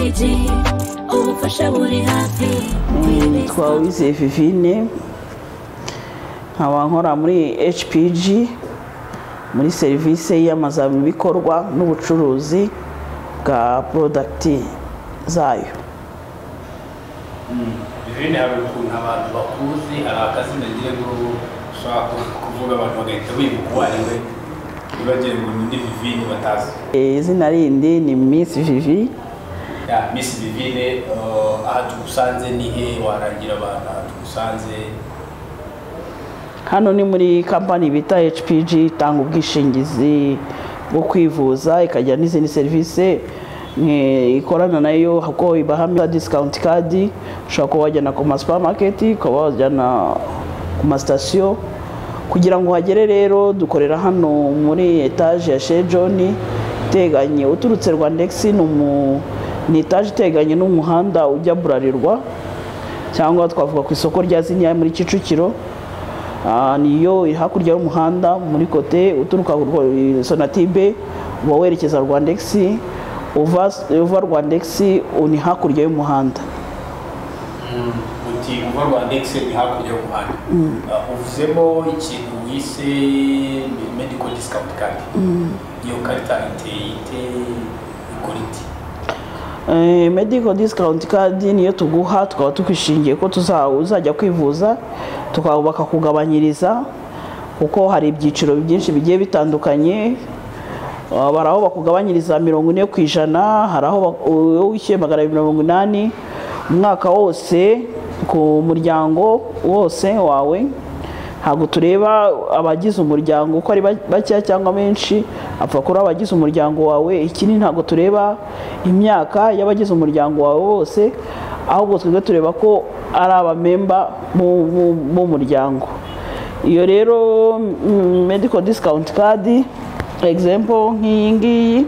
HPG, ubufasha buri hafi. Nitwa Uwizeye Vivine, nkaba nkora muri HPG muri serivisi y'iyamamazabikorwa n'ubucuruzi bwa product zayo. Vivine, hari ukuntu abantu bakuzi, hari akazina ngira ngo ushobora kuvuga abantu bagahita bibuka uwo ari we, ntibagire ngo ni Vivine batazi. Izina rindi ni Miss Vivi. Ya Miss Vivine, aha tugusanze ni he? Warangira abantu aha tugusanze? Hano ni muri kampani bita HPG, itanga ubwishingizi bwo kwivuza, ikagira n'izindi serivisi ikorana nayo, kuko ibaha discount card, ushobora kuba wajyana ku ma supermarket, ukaba wajyana ku ma station. Kugira ngo uhagere rero, dukorera hano muri etaje ya Chez John, iteganye uturutse Rwandex, ni etaje iteganye n'umuhanda ujya Burarirwa, cyangwa twavuga ku isoko rya Zinya muri Kicukiro. Niyo iri hakurya y'umuhanda muri côté uturuka Sonatube uba werekeza Rwandex, uva Rwandex ni hakurya y'umuhanda. Uti uva Rwandex ni hakurya y'umuhanda. Uvuzemo ikintu wise medical discount card. Iyo karita iteye ite, ikora ite? Medical discount card niyo tuguha, tukaba tukwishingiye ko uzajya kwivuza, tukaba bakakugabanyiriza, kuko hari ibyiciro byinshi bigiye bitandukanye. Hari aho bakugabanyiriza 40%, hari aho iyo wishyuye 280 umwaka wose ku muryango wose wawe. Ntabwo tureba abagize umuryango uko ari bakeya cyangwa benshi, apfa kuri abagize umuryango wawe. Ikindi, ntabwo tureba imyaka y'abagize umuryango wawe bose, ahubwo twebwe tureba ko ari aba member b'umuryango. Iyo rero medical discount card, example nk'iyi ngiyi,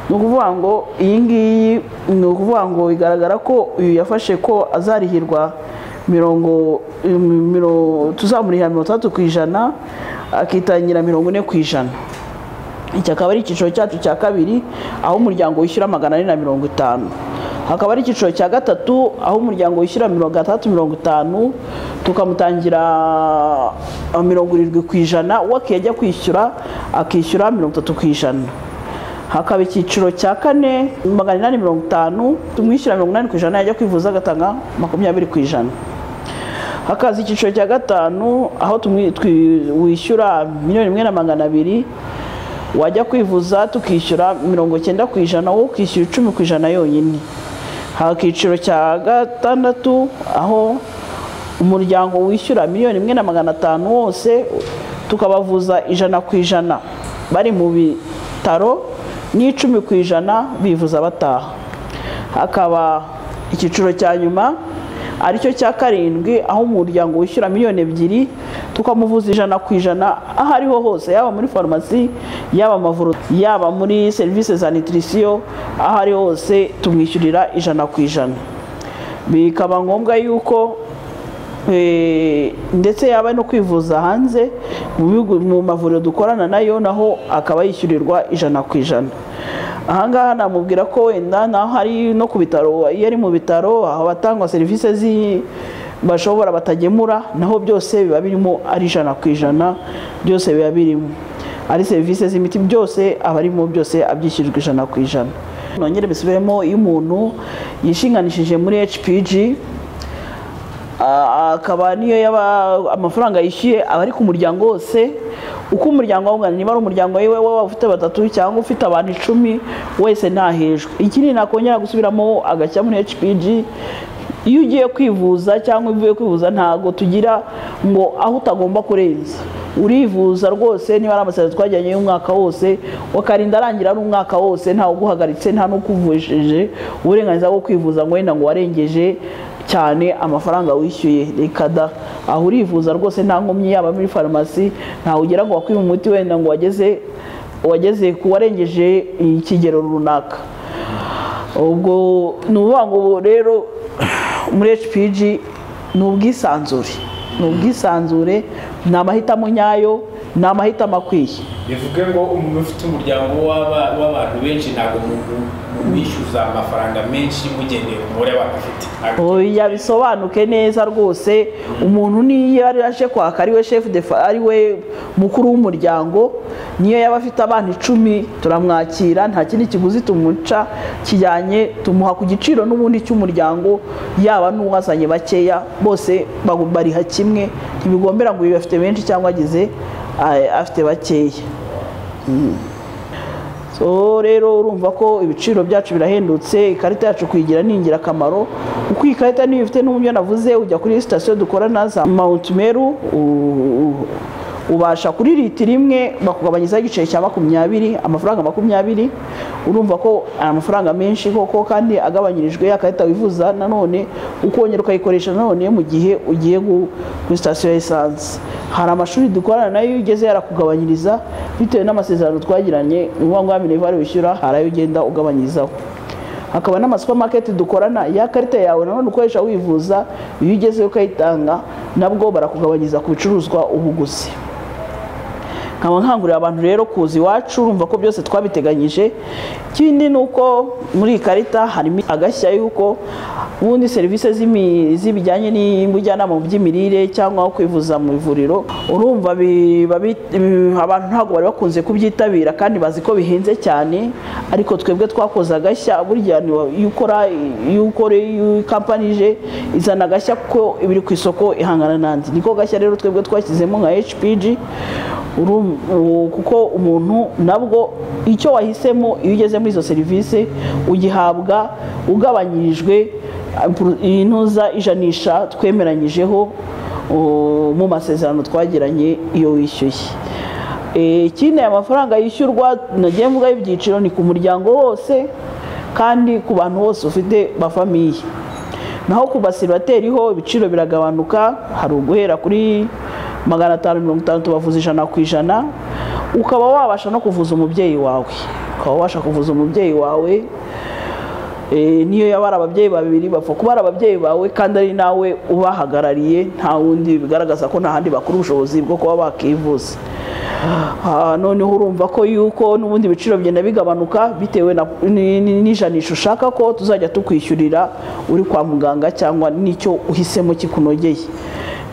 ni ukuvuga ngo iyi ngiyi, ni ukuvuga ngo bigaragara ko uyu yafashe ko azarihirwa mirongo tuzamurihira 60%, akitangira 40%. Iki akaba ari icyiciro cyacu cya kabiri, aho umuryango wishyura 450. Hakaba ari icyiciro cya gatatu, aho umuryango wishyura 650, tukamutangira 70%, we akajya kwishyura akishyura 30%. Hakaba icyiciro cya kane, 850, tumwishyura 80%, yajya kwivuza agatanga 20%. Hakaza icyiciro cya gatanu, aho wishyura 1,200,000, wajya kwivuza tukishyura 90%, wowe ukishyura 10% yonyine. Haka icyiciro cya gatandatu, aho umuryango wishyura 1,500,000 wose, tukabavuza 100% bari mu bitaro, n'10% bivuza bataha. Hakaba icyiciro cya nyuma, aricyo cya karindwi, aho umuryango wishyura 2,000,000, tukamuvuza 100% aho ariho hose, yaba muri farumasi, yaba amavuriro, yaba muri serivisi za nutrition, aho ariho hose tumwishyurira 100%. Bikaba ngombwa yuko ndetse yaba no kwivuza hanze mu bihugu, mu mavuriro dukorana nayo, naho akaba yishyurirwa 100%. Ahangaha namubwira ko wenda naho hari no ku bitaro, iyo ari mu bitaro aho batangwa serivisi bashobora batagemura, naho byose biba birimo, ari 100%, byose biba birimo, ari serivisi z'imiti, byose aba arimo, byose abyishyurirwa 100%. Nongere bisubiremo, iyo umuntu yishinganishije muri HPG, akaba niyo yaba amafaranga yishyuye aba ari ku muryango wose, uko umuryango ungana, niba ari umuryango wiwe waba ufite batatu cyangwa ufite abantu 10, wese ntahejwe. Ikindi nakongera gusubiramo agashya muri HPG, iyo ugiye kwivuza cyangwa uvuye kwivuza, ntago tugira ngo aho utagomba kurenza. Urivuza rwose, niba ari amasezerano twajyanye y'umwaka wose, wakarinda arangira ari umwaka wose, ntawe uguhagaritse, nta n'ukuvujije uburenganzira bwo kwivuza ngo wenda ngo warengeje cyane amafaranga wishyuye, reka da. Aho urivuza rwose nta nkomyi, yaba muri farumasi, ntawe ugira ngo wakwiba umuti wenda ngo wageze ku warengeje ikigero runaka. Ubwo ni ukuvuga ngo rero muri HPG ni ubwisanzure, ni ubwisanzure, ni amahitamo nyayo, ni amahitamo akwiye. Bivuge ngo umuntu ufite umuryango w'abantu benshi ntabwo mwishyuza amafaranga menshi mugendeye ku mubare w'abantu afite. Oya, bisobanuke neza rwose. Umuntu niyo ari aje kwaka ari we chef de ari we mukuru w'umuryango, niyo yaba afite abana 10 turamwakira, nta kindi kiguzi tumuca kijyanye, tumuha ku giciro n'ubundi cy'umuryango, yaba n'uwazanye bakeya bose bariha kimwe, ntibigombera ngo uyu afite benshi cyangwa agize afite bakeya. So rero urumva ko ibiciro byacu birahendutse, ikarita yacu kuyigira ni ingirakamaro, uko iyi karita niyo ifite n'uburyo navuze, ujya kuri sitasiyo dukorana za Mount Meru, ubasha kuri litiro imwe bakugabanyizaho igiceri cya 20, amafaranga 20. Urumva ko ari amafaranga menshi koko, kandi agabanyirijwe ya karita wivuza nanone ukongera ukayikoresha nanone mu gihe ugiye kuri sitasiyo ya esanse. Hari amashuri dukorana nayo iyo ugeze yarakugabanyiriza bitewe n'amasezerano twagiranye, ni ukuvuga ngo ya minerval wishyura hari ayo ugenda ugabanyirizaho. Hakaba n'amasupamaketi dukorana, ya karita yawe nanone ukoresha wivuza, iyo ugezeyo ukayitanga nabwo barakugabanyiriza ku bicuruzwa uba uguze. Nkaba nkangurira abantu rero kuza iwacu, urumva ko byose twabiteganyije. Ikindi ni uko muri iyi karita harimo agashya yuko ubundi serivisi z'ibijyanye n'ubujyanama mu by'imirire cyangwa kwivuza mu ivuriro, urumva abantu ntabwo bari bakunze kubyitabira kandi bazi ko bihenze cyane, ariko twebwe twakoze agashya. Burya iyo ukora kampani ije izana agashya kuko ibiri ku isoko ihangana n'andi. Niko gashya rero twebwe twashyizemo nka HPG, kuko umuntu nabwo icyo wahisemo iyo ugeze muri izo serivisi ugihabwa ugabanyirijwe intuza ijanisha twemeranyijeho mu masezerano twagiranye iyo wishyuye. Ikindi aya mafaranga yishyurwa nagiye mvuga ibyiciro ni ku muryango wose kandi ku bantu bose ufite ba famiye. Naho ku basiribateri ho ibiciro biragabanuka, hari uguhera kuri 550 tubavuza 100%, ukaba wabasha no kuvuza umubyeyi wawe, ukaba wabasha kuvuza umubyeyi wawe niyo yaba ari ababyeyi babiri bapfa kuba ari ababyeyi bawe kandi ari nawe ubahagarariye, nta wundi bigaragaza ko nta handi bakura ubushobozi bwo kuba bakivuza. Noneho urumva ko yuko n'ubundi ibiciro bigenda bigabanuka bitewe n'ijanisha ushaka ko tuzajya tukwishyurira uri kwa muganga cyangwa n'icyo uhisemo kikunogeye.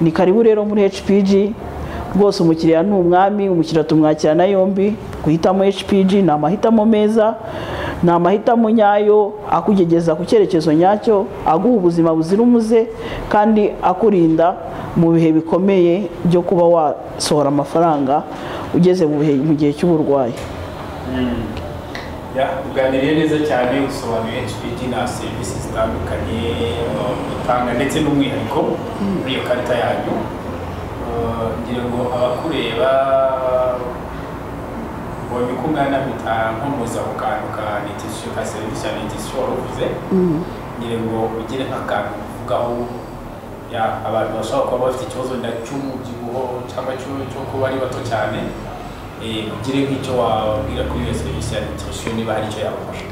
Ni karibu rero muri HPG rwose, umukiriya ni umwami, umukiriya tumwakirana yombi. Guhitamo HPG ni amahitamo meza, ni amahitamo nyayo akugegeza ku cyerekezo nyacyo, aguha ubuzima buzira umuze kandi akurinda mu bihe bikomeye byo kuba wasohora amafaranga ugeze mu gihe cy'uburwayi. Uganiriye neza cyane, usobanuye HPG na serivisi zitandukanye utanga ndetse n'umwihariko muri iyo karita yanyu. Ngira ngo abakureba mbonye uko ungana mpita nkomoza ku kantu ka nutrition, ka serivisi ya nutrition waruvuze, ngira ngo ugire nk'akantu uvugaho abantu bashobora kuba bafite ikibazo cy'umubyibuho cyangwa cyo kuba ari bato cyane, ugire nk'icyo wababwira kuri iyo serivisi ya nutrition niba hari icyo yabafasha.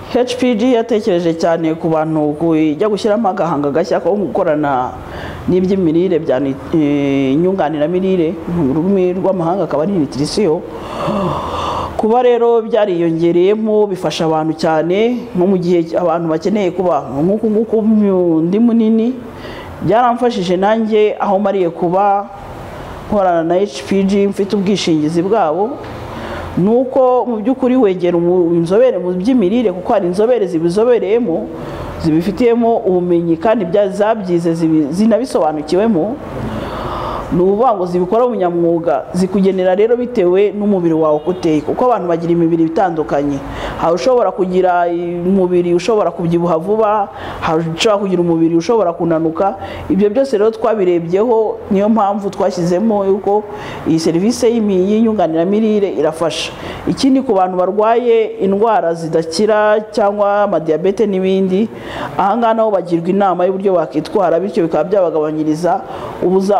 HPG yatekereje cyane ku bantu kujya gushyiramo agahanga gashya ko gukorana n'iby'imirire bya inyunganiramirire mu rurimi rw'amahanga akaba ari nutrition. Kuba rero byariyongereyemo bifasha abantu cyane nko mu gihe abantu bakeneye kuba nk'uku nguku ndi munini, byaramfashije nanjye aho mariye kuba nkorana na HPG mfite ubwishingizi bwabo, nuko mu by'ukuri wegera inzobere mu by'imirire, kuko hari inzobere zibizobereyemo zibifitiyemo ubumenyi kandi zabyize zinabisobanukiwemo, ni ukuvuga ngo zibikora ubunyamwuga, zikugenera rero bitewe n'umubiri wawe uko uteye, kuko abantu bagira imibiri itandukanye. Hari ushobora kugira umubiri ushobora kubyibuha vuba, hari ushobora kugira umubiri ushobora kunanuka. Ibyo byose rero twabirebyeho, niyo mpamvu twashyizemo yuko iyi serivisi y'inyunganiramirire irafasha. Ikindi ku bantu barwaye indwara zidakira cyangwa amadiyabete n'ibindi, aha ngaha nabo bagirwa inama y'uburyo bakitwara, bityo bikaba byabagabanyiriza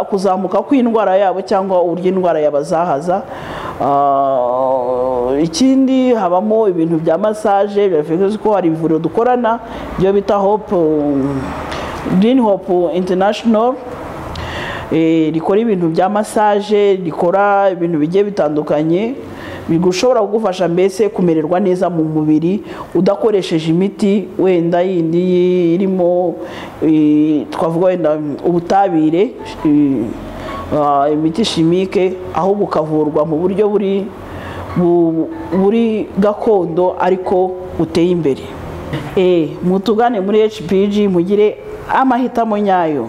kuzamuka kw'indwara yabo cyangwa uburyo indwara yabazahaza. Ikindi habamo ibintu bya massage, bivuze ko hari ivuriro dukorana byo bita Hope Green Hope International, Rikora ibintu bya massage, rikora ibintu bigiye bitandukanye bigushobora kugufasha mbese kumererwa neza mu mubiri udakoresheje imiti wenda yindi irimo, twavuga wenda ubutabire, imiti chimique, ahubwo ukavurwa mu buryo buri gakondo ariko buteye imbere. Mutugane muri HPG mugire amahitamo nyayo.